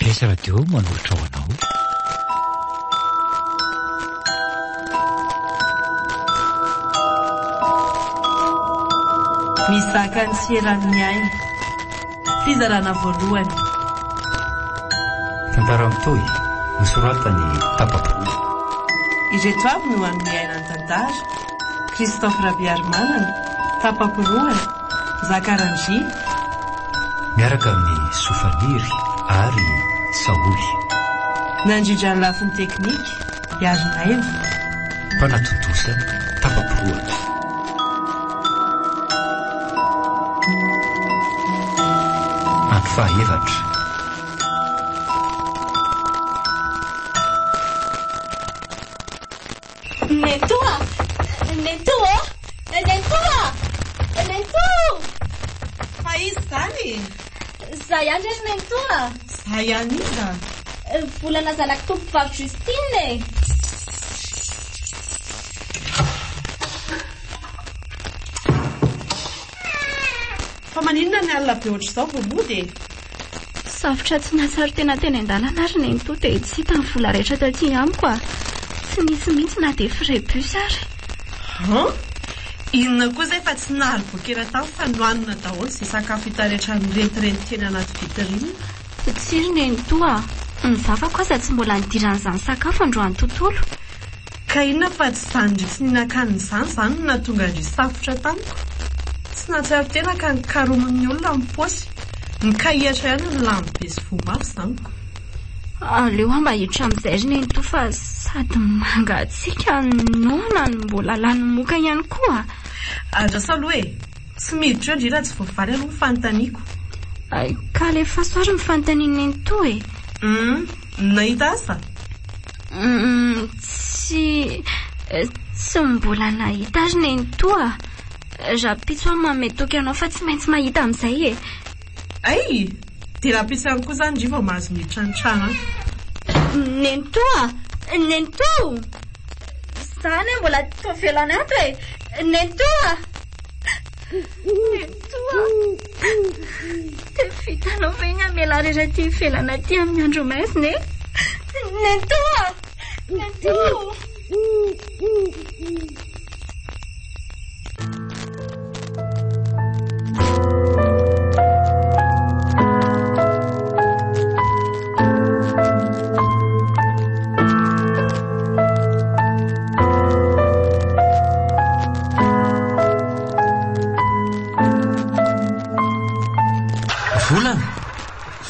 Mbs Radio manolotra ho anao. Mizaka ny tsy eran'ny aina. Fizarana voalohany. Tantara mitohy, nosoratan'i Tapa-poroa. Ireto avy no hanome aina ny tantara, Christophe Rabearimanana, Tapa-porohana, Zaka Randria. Miaraka amin'i Sofaniry ary Saholy. Nandrindra ny lafiny teknika, Iarinaivo. Mpanatontosa, Tapa-porohana. Andro fahaefatra. Nenitoa! Nenitoa ô! Nenitoa! Nenitoa! Fa iza izany e? Za ihany re ry Nenitoa! Za ihany iza? Volana zanak'i Tompovavy Justine e! Fa maninona ny alina be ohatr'izao vao mody e? Safotra tsy nahatsiaro tena teny an-dalana ary nenitoa dia tsy hita ny vola rehetra taty amiko a! Tsy nisy mihitsy na dia frais bus ary. Han? Inona koa izay fa tsy nary bokera tany fa nohanina daholo izay sakafo hita rehetra nirentirenty teny anaty vitrine. Tsia ry nenitoa a! Ny vavako aza tsy mbola nidiran'izany sakafo androany tontolo. Ka inona fa tsy izany ndry tsy nihinan-kanina izany izany no nahatonga an-dry safotra tamiko. Tsy nahatsiaro tena ka nikaromin'ny olona ny paosy. Nikahihatra ihany ny lany be sy voa mafy izany ko. Aleo aho mba hiditra amin'izay ry nenitoa fa sady mangatsiaka noana no mbola lany moka ihany koa. Andraso aloha e! Tsy miditra eo ndry raha tsy voavaly aloha ny fanontaniako. Ka alefaso ary ny fanontanian'i nenitoa e! Hum, nahita asa? Hum, tsy, tsy mbola nahita ry nenitoa a! Rahampitso aho manome toky anao fa tsy maintsy mahita amin'izay e! Hay! Dia rahampitso ihany koa izany ndry vao mahazo miditra ny trano ato. Nenitoa! Nenitoa! Za anie mbola tavela ato e! Nenitoa! Nenitoa! Dia vitanao ve ny hamela irery aty ivelany aty amin'ny andro maizina e? Nenitoa! Nenitoa! Volana!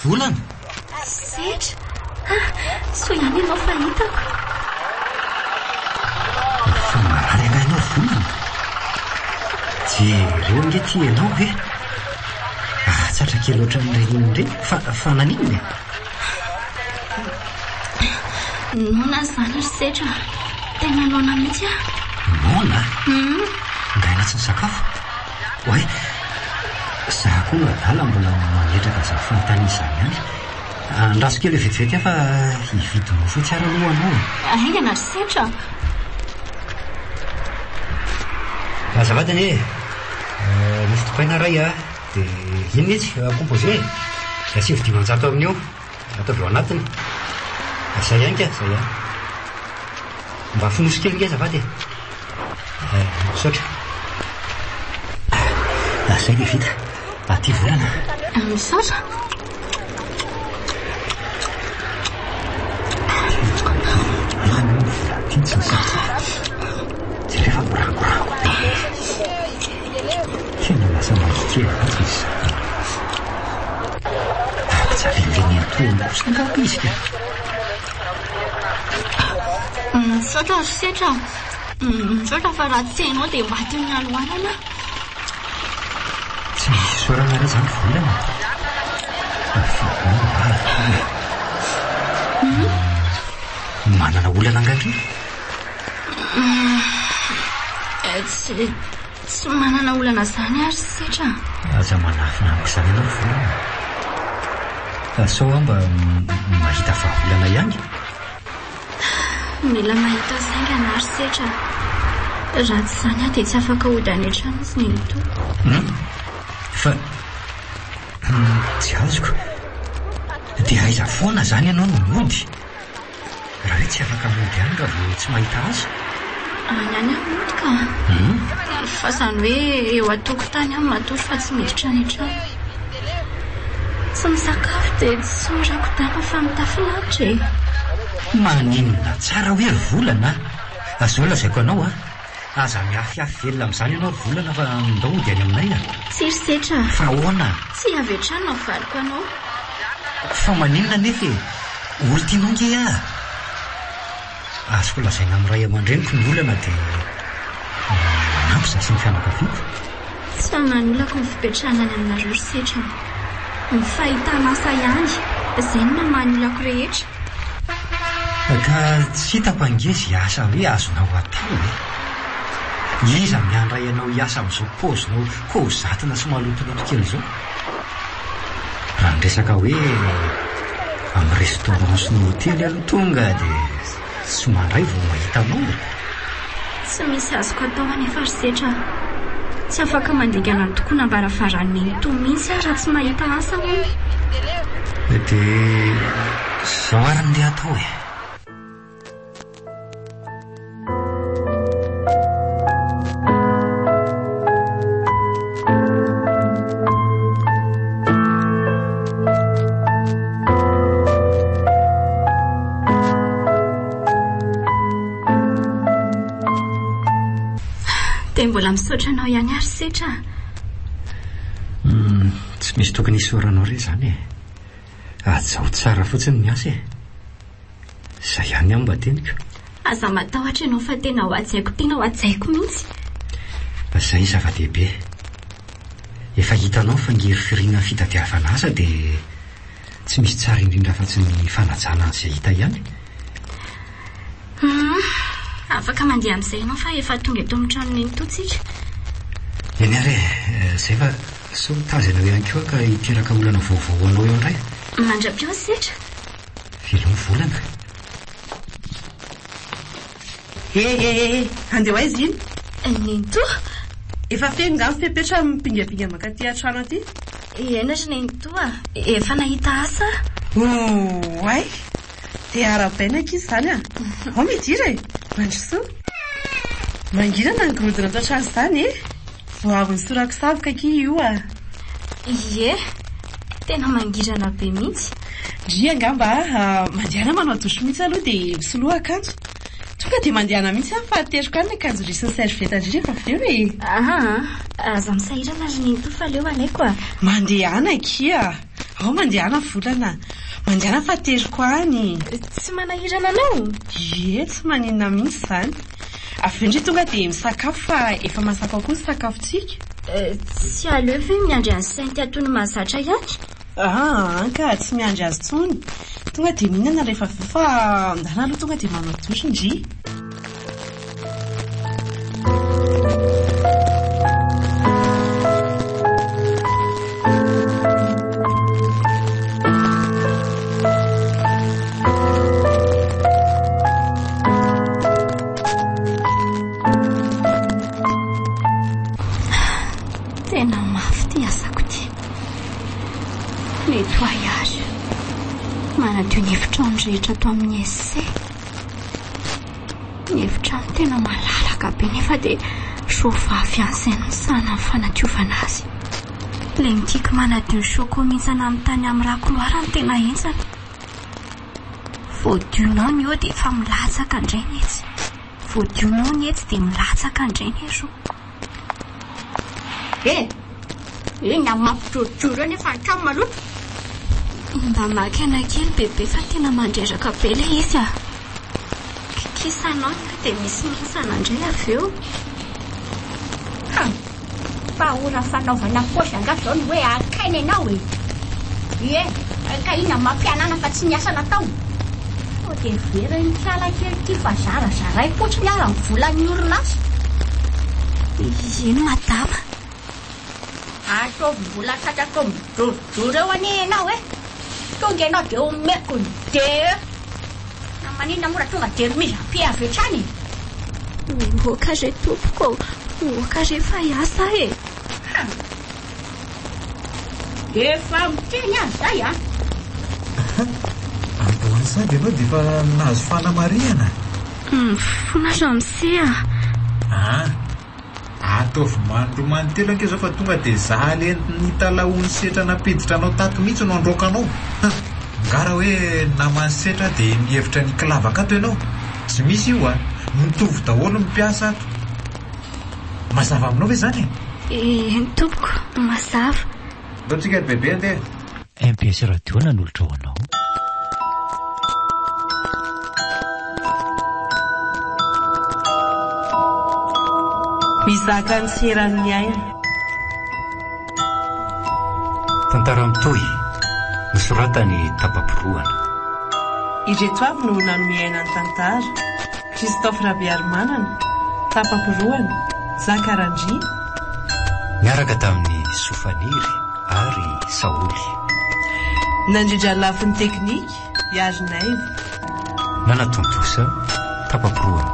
Volana! Setra! Ah, soa ihany ianao fa hitako. Efa marary angaha ianao ry Volana? Jereo ange ity ianao e! Ah, tsatra kely ohatran'ireny olona ireny. Fa, fa naninona e? Noana izany ry Setra a! Tena noana mihitsy aho. Noana? Hum. Ngaina tsy nisakafo? Oay, za koa no adala mbola mametraka izany fanontaniana izany ihany. Andraso kely vetivety aho fa hividy mofo etsy ary aloha anao e. Haingana ry Setra a! Azafady anie e! Mofo dipaina iray a, dia inona etsy? Composé e! Asivo 500 amin'io. Ataovy ao anatiny. Zay ihany ka, zay ihany. Mba fonosy kely nge azafady e. Eh, misaotra. Ah, zay dia vita. Aty volana. Misaotra. Ty tsy nisakafo. Jereo fa mirangorango be. Tena lasa mainty kely mihitsy izy izany. Ampijalian'ireny antohony kosa angamba izy ka. Misaotra ry Setra a. Misaotra fa raha tsy ianao dia matin'ny haloanana aho. Tsy misy isaorana re izany volana e. Fa hono hoa ry Toa e. Manana olana angaha ndry? Tsy Tsy manana olana izany aho ry Setra a! Aza manafina amiko izany ianao ry Volana a! Sao aho mba mahita vahaolana ihany? Mila mahita azy haingana aho ry Setra a! Raha tsy izany aho dia tsy afaka hody any an-trano izy nenitoa. Hum? Fa tsy azoko. Dia aiza foana izany ianao no mody? Raha hoe tsy afaka mody any raha vao tsy mahita asa? Any ihany aho mody ka. Fa izany hoe eo an-tokotany aho matory fa tsy miditra any an-trano. Tsy misakafo dia tsy mirako-damba fa mitafy lanitra e. Maninona tsara hoe ry volana a! Zao lazaiko anao a! Aza miafiafy velona amin'izany ianao ry volana fa ndao hody any aminay a! Tsy ry setra a! Fa ahoana? Tsy avy hatrany no havaliko anao. Fa maninona anefa e? Olon-tianao ange aho. Azoko lazaina amin'ny ray aman-dreniko ny olana dia manampy izaho sy ny fianakaviako. Tsy manolako ny fipetrahana any aminareo ry setra a! Ny fahitana asa ihany, izay no mamaha ny olako rehetra. Ka tsy hitako ange izay asa hoe azonao atao e! Iza no handray anao hiasa amin'izao paozinao kaozatina sy malotoloto kely izao? Raha ny resaka hoe amin'ny restaurant sy ny hotely aloha tonga dia tsy mandray vao mahita anao e! Tsy misy azoko atao anefa ry Setra a! Tsy afaka mandingana ny tokonam-baravaran'i Nenitoa mihitsy aho raha tsy mahita asa hono. Dia izao ary no ndeha atao e! Dia mbola misaotra anao ihany ary Setra a! Tsy misy tokony hisaoranao re izany e! Hajao tsara fotsiny ny asa e! Izay ihany aho mba teniko. Aza matahotra ianao fa tena ho hajaiko tena ho hajaiko mihitsy. Izay ny zava-dehibe. Efa hitanao fa ngirifiriana ny fitadiavana asa dia tsy misy tsara indrindra afa-tsy ny fanajana an'izay hita ihany. Hum, afaka mandeha amin'izay ianao fa efa tonga eto amin'ny tranon'i Nenitoa tsika. Eny ary e, izay fa sao tazana eo ihany koa ka hiteraka olana vaovao ho anao eo indray. Mandra-peo setra. Veloma volana. Eh eh eh, handeha ho aiza iny? Nenitoa! Efa feno nga ny fepetra mipingapinga mankaty an-trano aty? Eny ry Nenitoa, efa nahita asa aho. Oay! Dia arahabaina ankizy izany a! Ao midira e! Mandrosoa! Mangirana ny gorodona ato an-trano izany e! Vao avy nisorako savoka akia io a! Ie! Tena mangirana be mihitsy. Ndry angamba a! Mandehana manao douche mihitsy aloha dia misoloa akanjo. Tonga dia mandehana mihitsy aho fa ateriko any ny akanjo ndry sy ny serviette ndry rehefa avy eo e! Aa! Aza misahirana ry Nenitoa fa aleo alaiko a! Mandehana akia! Ao mandehana volana! Mandehana fa ateriko any! Tsy manahirana anao? Ie, tsy maninona mihitsy izany. Avy eo ndry tonga dia misakafo fa efa masaka ao koa ny sakafontsika. Tsy aleo ve miandry an'i Cynthia toy ny mahazatra ihany? Aa ka, tsy miandry azy intsony. Tonga dia mihinana rehefa avy eo fa ndana aloha tonga dia manao douche ndry. Tena mafy ity asako ity. Nettoyage. Manadio ny efitrano rehetra ato amin'ny SC. Ny efitrano tena malalaka be nefa dia roa vavy ihany izay no misahana ny fanadiovana azy. Ilay mikiky manadio ny choco mihintsana amin'ny tany amin'ny racloir no tena henjana. Voadionao ny eo dia efa milatsaka indray ny etsy. Voadionao ny etsy dia milatsaka indray ny eroa. Eh! Inona no mampijorojoro eo nefa ny trano maloto? Mba maka aina kely bebe fa tena mandreraka be ilay izy a! Kikisanao ny eo dia misy mihintsana indray avy eo. Ha! Fa ora fanaovana paosy angaha izao no hoe akaina ianao e? Ie, ka inona no mampianana fa tsy ny asa natao? Sao dia heverin'ny kiala kely ity fa zarazaraiko fotsiny ara ny volan'ny orinasa? Eny madama. Ataovy mbola tratrako mijorojoro eo anie ianao e! Tonga ianao dia omeko ny DE. Na maninona moa raha tonga dia mise à pied avy hatrany e! Oka re tompoko ô! Oka re fa hiasa aho e! Ha! Efa miteny aho izay an! Androany sahady ianao dia efa nahazo fanamarihana? Mifona ramose a! Ah! Ataovy manindroa manintelo ange izao fa tonga dia za le nitalahoan'i Setra nampiditra anao tato mihitsy no handroaka anao. Huh! Nga raha hoe naman'i Setra dia mihevitra ny hikilavaka ato ianao? Tsy misy io a! Mitovy daholo ny mpiasa ato. Mazava aminao ve izany e? Eny tompoko, mazava. Ndao tsika ry bebe andeha. Mbs Radio nanolotra ho anao. Mizaka ny seran'ny aina. Tantara mitohy, nosoratan'i Tapaporohana. Ireto avy no nanome aina ny tantara, Christophe Rabearimanana, Tapaporohana, Zaka Randria. Niaraka tamin'i Sofaniry ary Saoly. Nandrindra ny lafiny teknika, i Harinaivo. Nanatontosa tapa-porohana.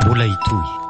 Mbola hitohy.